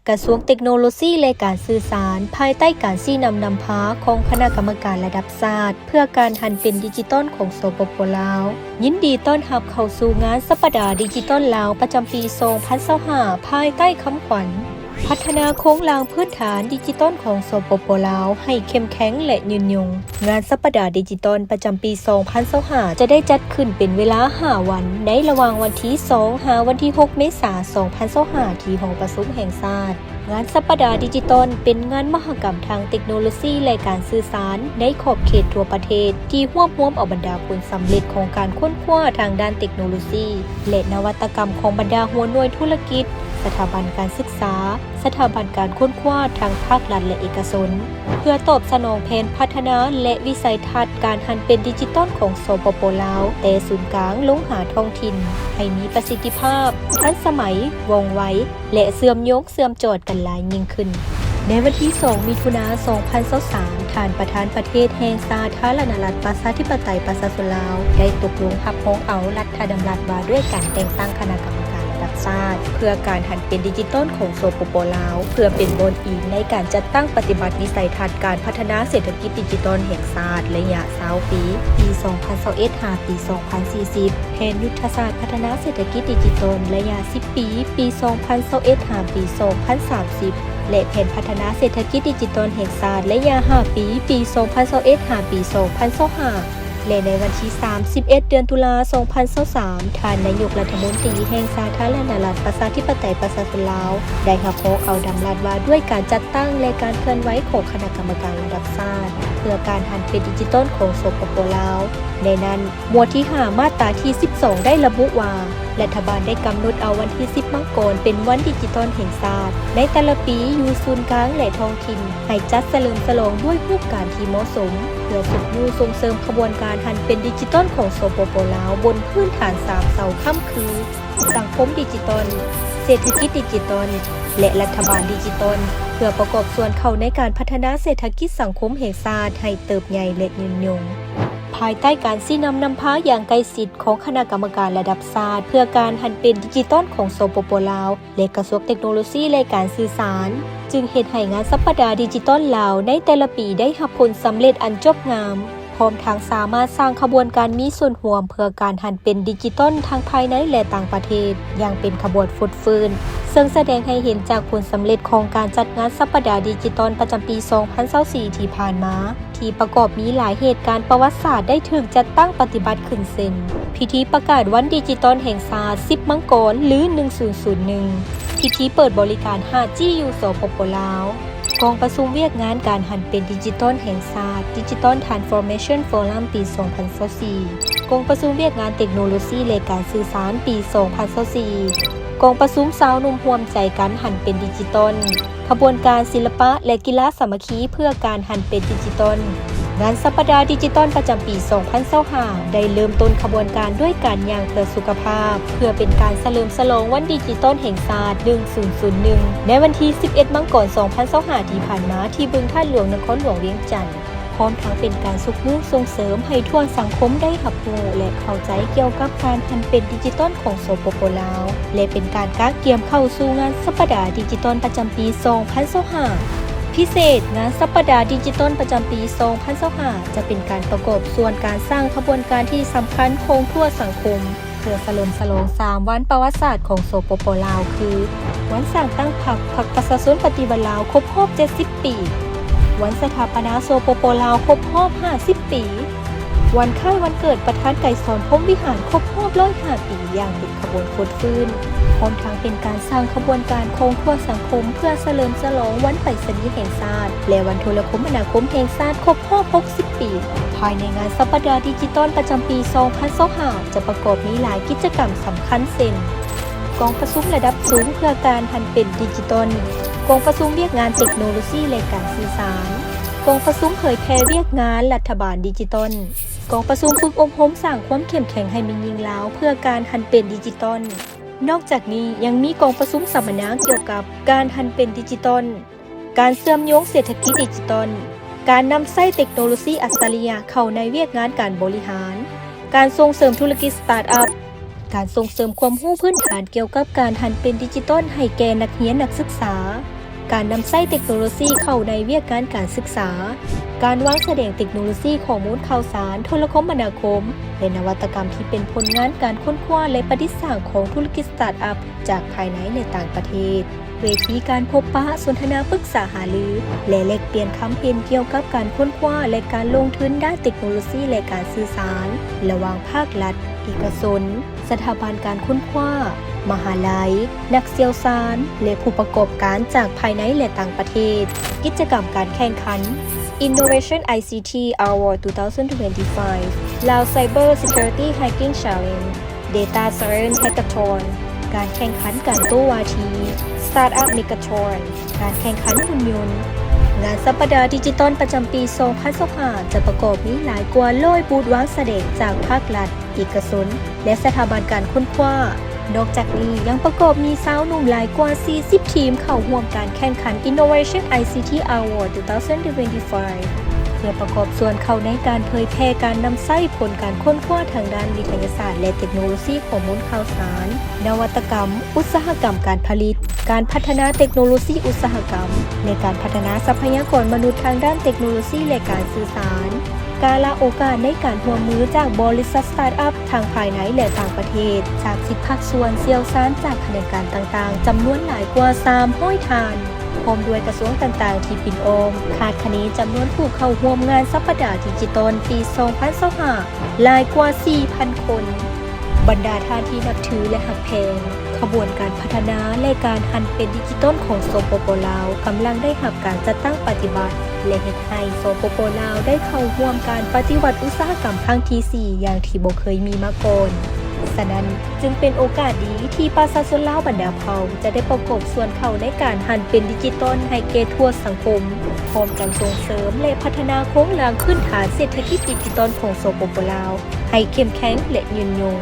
ກະຊວງເຕັກໂນໂລຊີ ແລະ ການສື່ສານ ພາຍໃຕ້ການຊີ້ນຳນຳພາຂອງຄະນະກຳມະການລະດັບຊາດ ເພື່ອການຫັນເປັນດິຈິຕອນຂອງ ສປປ ລາວ ຍິນດີຕ້ອນຮັບເຂົ້າສູ່ງານສັບປະດາດິຈິຕອນລາວ ປະຈຳປີສອງພັນຊາວຫ້າ ພາຍໃຕ້ຄຳຂວັນ ພັດທະນາໂຄງລ່າງພື້ນຖານດິຈິຕອນຂອງ ສປປ ລາວ ໃຫ້ເຂັ້ມແຂງ ແລະ ຍືນຍົງ. ງານສັບປະດາດິຈິຕອນປະຈຳປີສອງພັນຊາວຫ້າ ຈະໄດ້ຈັດຂຶ້ນເປັນເວລາຫ້າວັນ ໃນລະຫວ່າງວັນທີສອງ ຫາວັນທີຫົກ ເມສາ ສອງພັນຊາວຫ້າ ທີ່ຫໍປະຊຸມແຫ່ງຊາດ. ງານສັບປະດາດິຈິຕອນເປັນງານມະຫະກຳທາງເຕັກໂນໂລຊີ ແລະ ການສື່ສານໃນຂອບເຂດທົ່ວປະເທດ ທີ່ຮວບຮວມເອົາບັນດາຜົນສຳເລັດຂອງການຄົ້ນຄວ້າທາງດ້ານເຕັກໂນໂລຊີ ແລະ ນະວັດຕະກຳຂອງບັນດາຫົວໜ່ວຍທຸລະກິດ, ສະຖາບັນການສຶກສາ, ສະຖາບັນການຄົ້ນຄວ້າທັງພາກລັດ ແລະ ເອກະຊົນ ເພື່ອຕອບສະໜອງແຜນພັດທະນາ ແລະ ວິໄສທັດການຫັນເປັນດິຈິຕອນຂອງ ສປປ ລາວ ແຕ່ສູນກາງລົງຫາທ້ອງຖິ່ນ ໃຫ້ມີປະສິດທິພາບ, ທັນສະໄໝ, ວ່ອງໄວ ແລະ ເຊື່ອມໂຍງເຊື່ອມຈອດກັນຫຼາຍຍິ່ງຂຶ້ນ. ໃນວັນທີສອງ ມິຖຸນາ ສອງພັນຊາວສາມ ທ່ານປະທານປະເທດແຫ່ງສາທາລະນະລັດປະຊາທິປະໄຕປະຊາຊົນລາວ ໄດ້ຕົກລົງຮັບຮອງເອົາລັດຖະດຳລັດວ່າດ້ວຍການແຕ່ງຕັ້ງຄະນະກຳມະການລະດັບຊາດ ເພື່ອການຫັນເປັນດິຈິຕອນຂອງ ສປປ ລາວ ເພື່ອເປັນບ່ອນອີງໃນການຈັດຕັ້ງປະຕິບັດວິໄສທັດການພັດທະນາເສດຖະກິດດິຈິຕອນແຫ່ງຊາດໄລຍະຊາວປີ ປີສອງພັນຊາວເອັດ ຫາປີສອງພັນສີ່ສິບ, ແຜນຍຸດທະສາດພັດທະນາເສດຖະກິດດິຈິຕອນໄລຍະສິບປີ ປີສອງພັນຊາວເອັດ ຫາປີສອງພັນສາມສິບ ແລະ ແຜນພັດທະນາເສດຖະກິດດິຈິຕອນແຫ່ງຊາດໄລຍະຫ້າປີ ປີສອງພັນຊາວເອັດ ຫາປີສອງພັນຊາວຫ້າ ແລະ ໃນວັນທີສາມສິບເອັດ ເດືອນຕຸລາ ສອງພັນຊາວສາມ ທ່ານນາຍົກລັດຖະມົນຕີແຫ່ງສາທາລະນະລັດປະຊາທິປະໄຕປະຊາຊົນລາວ ໄດ້ຮັບຮອງເອົາດຳລັດວ່າດ້ວຍການຈັດຕັ້ງ ແລະ ການເຄື່ອນໄຫວຂອງຄະນະກຳມະການລະດັບຊາດ ເພື່ອການຫັນເປັນດິຈິຕອນຂອງ ສປປ ລາວ. ໃນນັ້ນ ໝວດທີຫ້າ ມາດຕາທີສິບສອງ ໄດ້ລະບຸວ່າ ລັດຖະບານໄດ້ກຳນົດເອົາວັນທີສິບ ມັງກອນ ເປັນວັນດິຈິຕອນແຫ່ງຊາດ ໃນແຕ່ລະປີຢູ່ສູນກາງ ແລະ ທ້ອງຖິ່ນ ໃຫ້ຈັດສະເຫຼີມສະຫຼອງດ້ວຍຮູບການທີ່ເໝາະສົມ ເພື່ອຊຸກຍູ້ສົ່ງເສີມຂະບວນການຫັນເປັນດິຈິຕອນຂອງ ສປປ ລາວ ບົນພື້ນຖານສາມເສົາຄ້ຳຄື ສັງຄົມດິຈິຕອນ, ເສດຖະກິດດິຈິຕອນ ແລະ ລັດຖະບານດິຈິຕອນ ເພື່ອປະກອບສ່ວນເຂົ້າໃນການພັດທະນາເສດຖະກິດສັງຄົມແຫ່ງຊາດໃຫ້ເຕີບໃຫຍ່ ແລະ ຍືນຍົງ. ພາຍໃຕ້ການຊີ້ນຳນຳພາຢ່າງໃກ້ຊິດຂອງຄະນະກຳມະການລະດັບຊາດເພື່ອການຫັນເປັນດິຈິຕອນຂອງ ສປປ ລາວ ແລະ ກະຊວງເຕັກໂນໂລຊີ ແລະ ການສື່ສານ ຈຶ່ງເຮັດໃຫ້ງານສັບປະດາດິຈິຕອນລາວໃນແຕ່ລະປີໄດ້ຮັບຜົນສຳເລັດອັນຈົບງາມ, ພ້ອມທັງສາມາດສ້າງຂະບວນການມີສ່ວນຮ່ວມເພື່ອການຫັນເປັນດິຈິຕອນທັງພາຍໃນ ແລະ ຕ່າງປະເທດ ຢ່າງເປັນຂະບວນຟົດຟື້ນ, ເຊິ່ງສະແດງໃຫ້ເຫັນຈາກຜົນສຳເລັດຂອງການຈັດງານສັບປະດາດິຈິຕອນປະຈຳປີສອງພັນຊາວສີ່ທີ່ຜ່ານມາ. ທີ່ປະກອບມີຫຼາຍເຫດການປະຫວັດສາດໄດ້ຖືກຈັດຕັ້ງປະຕິບັດຂຶ້ນ ເຊັ່ນ ພິທີປະກາດວັນດິຈິຕອນແຫ່ງຊາດ ສິບ ມັງກອນ ຫຼື ໜຶ່ງພັນ ໜຶ່ງ ພິທີເປີດບໍລິການ ຫ້າຈີ ຢູ່ ສປປ ລາວ, ກອງປະຊຸມວຽກງານການຫັນເປັນດິຈິຕອນແຫ່ງຊາດ Digital Transformation Forum ປີສອງພັນຊາວສີ່, ກອງປະຊຸມວຽກງານເຕັກໂນໂລຊີ ແລະ ການສື່ສານ ປີສອງພັນຊາວສີ່, ກອງປະຊຸມຊາວໜຸ່ມຮ່ວມໃຈກັນຫັນເປັນດິຈິຕອນ, ຂະບວນການສິລະປະ ແລະ ກິລາສາມັກຄີເພື່ອການຫັນເປັນດິຈິຕອນ. ງານສັບປະດາດິຈິຕອນປະຈຳປີສອງພັນຊາວຫ້າ ໄດ້ເລີ່ມຕົ້ນຂະບວນການດ້ວຍການຍ່າງເພື່ອສຸຂະພາບ ເພື່ອເປັນການສະເຫຼີມສະຫຼອງວັນດິຈິຕອນແຫ່ງຊາດ ໜຶ່ງພັນ ໜຶ່ງ ໃນວັນທີສິບເອັດ ມັງກອນ ສອງພັນຊາວຫ້າ ທີ່ຜ່ານມາ ທີ່ບຶງທາດຫຼວງ ນະຄອນຫຼວງວຽງຈັນ. ພ້ອມທັງເປັນການຊຸກຍູ້ສົ່ງເສີມໃຫ້ທົ່ວສັງຄົມໄດ້ຮັບຮູ້ ແລະ ເຂົ້າໃຈກ່ຽວກັບການຫັນເປັນດິຈິຕອນຂອງ ສປປ ລາວ ແລະ ເປັນການກະກຽມເຂົ້າສູ່ງານສັບປະດາດິຈິຕອນປະຈຳປີສອງພັນຊາວຫ້າ. ພິເສດ, ງານສັບປະດາດິຈິຕອນປະຈຳປີສອງພັນຊາວຫ້າ ຈະເປັນການປະກອບສ່ວນການສ້າງຂະບວນການທີ່ສຳຄັນຂອງທົ່ວສັງຄົມ ເພື່ອສະເຫຼີມສະຫຼອງສາມວັນປະຫວັດສາດຂອງ ສປປ ລາວ ຄື ວັນສ້າງຕັ້ງພັກ, ພັກປະຊາຊົນປະຕິວັດລາວ ຄົບຮອບເຈັດສິບປີ, ວັນສະຖາປະນາ ສປປ ລາວ ຄົບຮອບຫ້າສິບປີ, ວັນຄ້າຍວັນເກີດປະທານໄກສອນ ພົມວິຫານ ຄົບຮອບຮ້ອຍຫ້າປີ ຢ່າງເປັນຂະບວນຟົດຟື້ນ, ພ້ອມທັງເປັນການສ້າງຂະບວນການຂອງທົ່ວສັງຄົມ ເພື່ອສະເຫຼີມສະຫຼອງວັນໄປສະນີແຫ່ງຊາດ ແລະ ວັນໂທລະຄົມມະນາຄົມແຫ່ງຊາດ ຄົບຮອບຫົກສິບປີ. ພາຍໃນງານສັບປະດາດິຈິຕອນປະຈຳປີສອງພັນຊາວຫ້າ ຈະປະກອບມີຫຼາຍກິດຈະກຳສຳຄັນເຊັ່ນ ກອງປະຊຸມລະດັບສູງເພື່ອການຫັນເປັນດິຈິຕອນ, ກອງປະຊຸມວຽກງານເຕັກໂນໂລຊີ ແລະ ການສື່ສານ, ກອງປະຊຸມເຜີຍແຜ່ວຽກງານລັດຖະບານດິຈິຕອນ, ກອງປະຊຸມຝຶກອົບຮົມສ້າງຄວາມເຂັ້ມແຂງໃຫ້ແມ່ຍິງລາວເພື່ອການຫັນເປັນດິຈິຕອນ. ນອກຈາກນີ້ຍັງມີກອງປະຊຸມສຳມະນາກ່ຽວກັບການຫັນເປັນດິຈິຕອນ, ການເຊື່ອມໂຍງເສດຖະກິດດິຈິຕອນ, ການນຳໃຊ້ເຕັກໂນໂລຊີອັດສະລິຍະເຂົ້າໃນວຽກງານການບໍລິຫານ, ການສົ່ງເສີມທຸລະກິດສະຕາດອັບ, ການສົ່ງເສີມຄວາມຮູ້ພື້ນຖານກ່ຽວກັບການຫັນເປັນດິຈິຕອນໃຫ້ແກ່ນັກຮຽນນັກສຶກສາ, ການນຳໃຊ້ເຕັກໂນໂລຊີເຂົ້າໃນວຽກງານການສຶກສາ, ການວາງສະແດງເຕັກໂນໂລຊີຂໍ້ມູນຂ່າວສານ, ໂທລະຄົມມະນາຄົມ ແລະ ນະວັດຕະກຳທີ່ເປັນຜົນງານການຄົ້ນຄວ້າ ແລະ ປະດິດສ້າງຂອງທຸລະກິດສະຕາດອັບຈາກພາຍໃນ ແລະ ຕ່າງປະເທດ, ເວທີການພົບປະ, ສົນທະນາປຶກສາຫາລື ແລະ ແລກປ່ຽນຄຳເຫັນກ່ຽວກັບການຄົ້ນຄວ້າ ແລະ ການລົງທຶນດ້ານເຕັກໂນໂລຊີ ແລະ ການສື່ສານ ລະຫວ່າງພາກລັດ, ເອກະຊົນ, ສະຖາບັນການຄົ້ນຄວ້າ, ມະຫາໄລ, ນັກຊ່ຽວຊານ ແລະ ຜູ້ປະກອບການຈາກພາຍໃນ ແລະ ຕ່າງປະເທດ. ກິດຈະກຳການແຂ່ງຂັນ Innovation ໄອ ຊີ ທີ Award two thousand twenty-five, Lao Cyber Security Hacking Challenge, Data Science Hackathon, ການແຂ່ງຂັນການໂຕ້ວາທີ, Startup Megathon, ການແຂ່ງຂັນຫຸ່ນຍົນ. ງານສັບປະດາດິຈິຕອນປະຈຳປີສອງພັນຊາວຫ້າ ຈະປະກອບມີຫຼາຍກວ່າຮ້ອຍບູດວາງສະແດງຈາກພາກລັດ, ເອກະຊົນ ແລະ ສະຖາບັນການຄົ້ນຄວ້າ. ນອກຈາກນີ້ຍັງປະກອບມີຊາວໜຸ່ມຫຼາຍກວ່າສີ່ສິບທີມເຂົ້າຮ່ວມການແຂ່ງຂັນ Innovation ໄອ ຊີ ທີ Award two thousand twenty-five ເພື່ອປະກອບສ່ວນເຂົ້າໃນການເຜີຍແຜ່ການນຳໃຊ້ຜົນການຄົ້ນຄວ້າທາງດ້ານວິທະຍາສາດ ແລະ ເຕັກໂນໂລຊີຂໍ້ມູນຂ່າວສານ, ນະວັດຕະກຳ, ອຸດສາຫະກຳການຜະລິດ, ການພັດທະນາເຕັກໂນໂລຊີອຸດສາຫະກຳ ແລະ ການພັດທະນາຊັບພະຍາກອນມະນຸດທາງດ້ານເຕັກໂນໂລຊີ ແລະ ການສື່ສານ. ກາລະໂອກາດໃນການຮ່ວມມືຈາກບໍລິສັດສະຕາດອັບທັງພາຍໃນ ແລະ ຕ່າງປະເທດ, ສາມສິບພາກສ່ວນ, ຊ່ຽວຊານຈາກຂະແໜງການຕ່າງໆ ຈຳນວນຫຼາຍກວ່າສາມຮ້ອຍທ່ານ, ພ້ອມດ້ວຍກະຊວງຕ່າງໆທີ່ປິ່ນອ້ອມ. ຄາດຄະເນຈຳນວນຜູ້ເຂົ້າຮ່ວມງານສັບປະດາດິຈິຕອນປີສອງພັນຊາວຫ້າ ຫຼາຍກວ່າສີ່ພັນຄົນ. ບັນດາທ່ານທີ່ນັບຖື ແລະ ຮັກແພງ, ຂະບວນການພັດທະນາ ແລະ ການຫັນເປັນດິຈິຕອນຂອງ ສປປ ລາວ ກຳລັງໄດ້ຮັບການຈັດຕັ້ງປະຕິບັດ ແລະ ເຮັດໃຫ້ ສປປ ລາວ ໄດ້ເຂົ້າຮ່ວມການປະຕິວັດອຸດສາຫະກຳຄັ້ງທີສີ່ ຢ່າງທີ່ບໍ່ເຄີຍມີມາກ່ອນ. ສະນັ້ນ, ຈຶ່ງເປັນໂອກາດດີທີ່ປະຊາຊົນລາວບັນດາເຜົ່າຈະໄດ້ປະກອບສ່ວນເຂົ້າໃນການຫັນເປັນດິຈິຕອນໃຫ້ແກ່ທົ່ວສັງຄົມ, ພ້ອມກັນສົ່ງເສີມ ແລະ ພັດທະນາໂຄງລ່າງພື້ນຖານເສດຖະກິດດິຈິຕອນຂອງ ສປປ ລາວ ໃຫ້ເຂັ້ມແຂງ ແລະ ຍືນຍົງ.